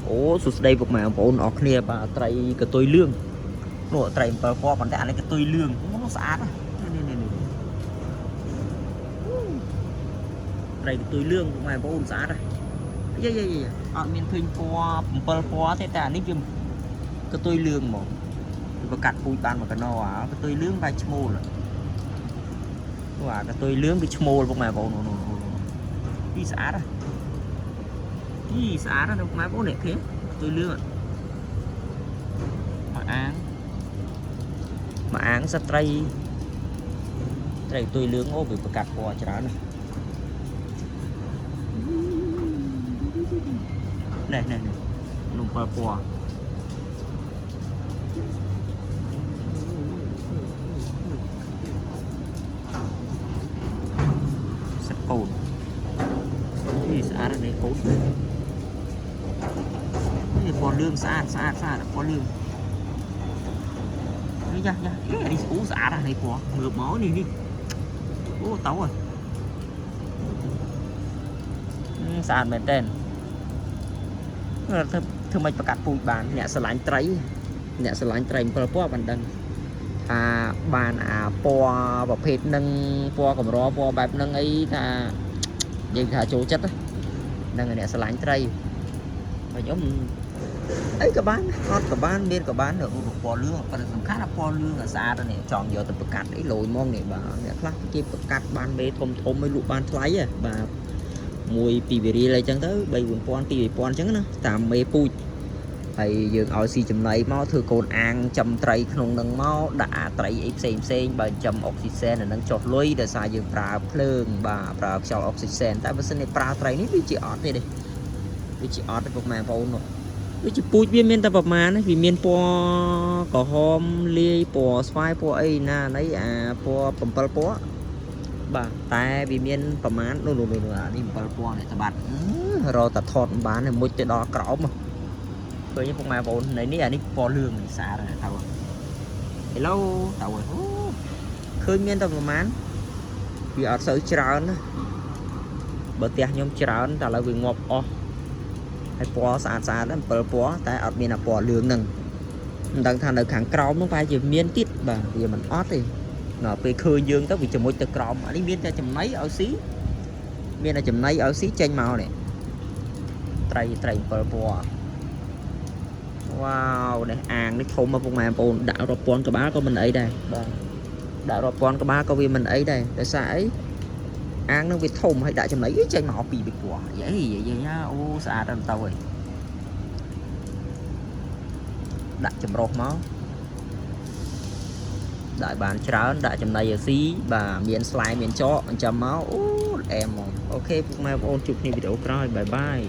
អូសួស្តីពុកម៉ែបងប្អូនអរគ្នាបាទត្រីកតុយលឿងនោះត្រី7ពណ៌ប៉ុន្តែអានេះកតុយលឿងអូស្អាតណាស់នេះនេះនេះត្រីកតុយលឿងពុកម៉ែបងប្អូនស្អាតណាស់យាយយាយយាយអត់មានឃើញពណ៌7ពណ៌ទេតែអានេះវាកតុយលឿងហ្មងវាប្រកាត់ពូជបានមកកណោអាកតុយលឿងបែបឈ្មោលនោះអាកតុយលឿងគឺឈ្មោលពុកម៉ែបងប្អូននោះនោះពីស្អាតណាស់ពីស្អាតណាស់ពុកម៉ែបងប្អូននេះឃើញកតុយលឿង មកអាងមកអាងសត្រីត្រីទុយលឿងអូវាប្រកាត់ពណ៌ច្រើនណាស់នេះនេះនេះនំ7ពណ៌សិតកូននេះស្អាតណាស់នេះកូននេះពណ៌លឿងស្អាតស្អាតស្អាតពណ៌លឿងនេះយ៉ាយ៉ាអេនេះអូស្អាតណាស់នេះពណ៌ងើបមកនេះនេះអូតោហ៎ស្អាតមែនតើធ្វើធ្វើមិនប្រកាសពូជបានអ្នកស្រឡាញ់ត្រីអ្នកស្រឡាញ់ត្រី7ពណ៌បានដឹងថាបានអាពណ៌ប្រភេទនឹងពណ៌កម្រពណ៌បែបនឹងអីថាយើងថាចូលចិត្តហ្នឹងអ្នកស្រឡាញ់ត្រីបើខ្ញុំអីក៏បានអត់ក៏បានមានក៏បានពណ៌លឿងប៉ុន្តែសំខាន់ថាពណ៌លឿងស្អាតនេះចង់យកទៅប្រកាសអីលយហ្មងនេះបាទអ្នកខ្លះគេប្រកាសបានមេធំធំឲ្យលក់បានថ្លៃបាទមួយពីររៀលអីចឹងទៅ3 4000 2 3000អញ្ចឹងណាតាមមេពូជហើយយើងឲ្យស៊ីចំណីមកធ្វើកូនអាងចំត្រីក្នុងនឹងមកដាក់អាត្រីអីផ្សេងផ្សេងបើចំអុកស៊ីសែនអានឹងចុះលុយដោយសារយើងប្រើភ្លើងបាទប្រើខ្យល់អុកស៊ីសែនតែបើសិនជាប្រើត្រីនេះវាជាអត់ទេទេវាជាអត់ទេពុកម៉ែបងប្អូននោះវាជាពូជវាមានតែប្រមាណវាមានពណ៌ក្រហមលាយពណ៌ស្វាយពណ៌អីណាណីអាពណ៌7ពណ៌បាទតែវាមានប្រមាណនោះនោះនោះអានេះ7ពណ៌នេះត្បាត់រកតែថតមិនបានទេមុជទៅដល់ក្រោមឃើញពុកម៉ែបងប្អូននៅនេះអានេះពណ៌លឿងនេះស្អាតណាស់ទៅហេឡូទៅអូឃើញមានតែប្រមាណវាអត់សូវច្រើនណាបើផ្ទះខ្ញុំច្រើនតែឥឡូវវាងាប់អស់ហើយពណ៌ស្អាតស្អាត7ពណ៌តែអត់មានអាពណ៌លឿងហ្នឹងមិនដឹងថានៅខាងក្រោមនោះប្រហែលជាមានទៀតបាទវាមិនអត់ទេដល់ពេលឃើញយើងទៅវាជាមួយទៅក្រោមអានេះមានតែចំណីឲ្យស៊ីមានតែចំណីឲ្យស៊ីចេញមកនេះត្រីត្រី7ពណ៌វ៉ាវនេះអាងនេះធំមកពុកម៉ែបងប្អូនដាក់រាប់ពាន់ក្បាលក៏មិនអីដែរបាទដាក់រាប់ពាន់ក្បាលក៏វាមិនអីដែរដោយសារអីអាងនឹងវាធំហើយដាក់ចំណីចេញមកពីរពណ៌យីយីអូស្អាតដល់ទៅហើយដាក់ចម្រុះមកដាក់បានច្រើនដាក់ចំណីឲ្យស៊ីបាទមានស្លែមានចកអញ្ចឹងមកអូអែមហ្មង OK ពុកម៉ែបងប្អូនជួបគ្នាវីដេអូក្រោយ bye bye.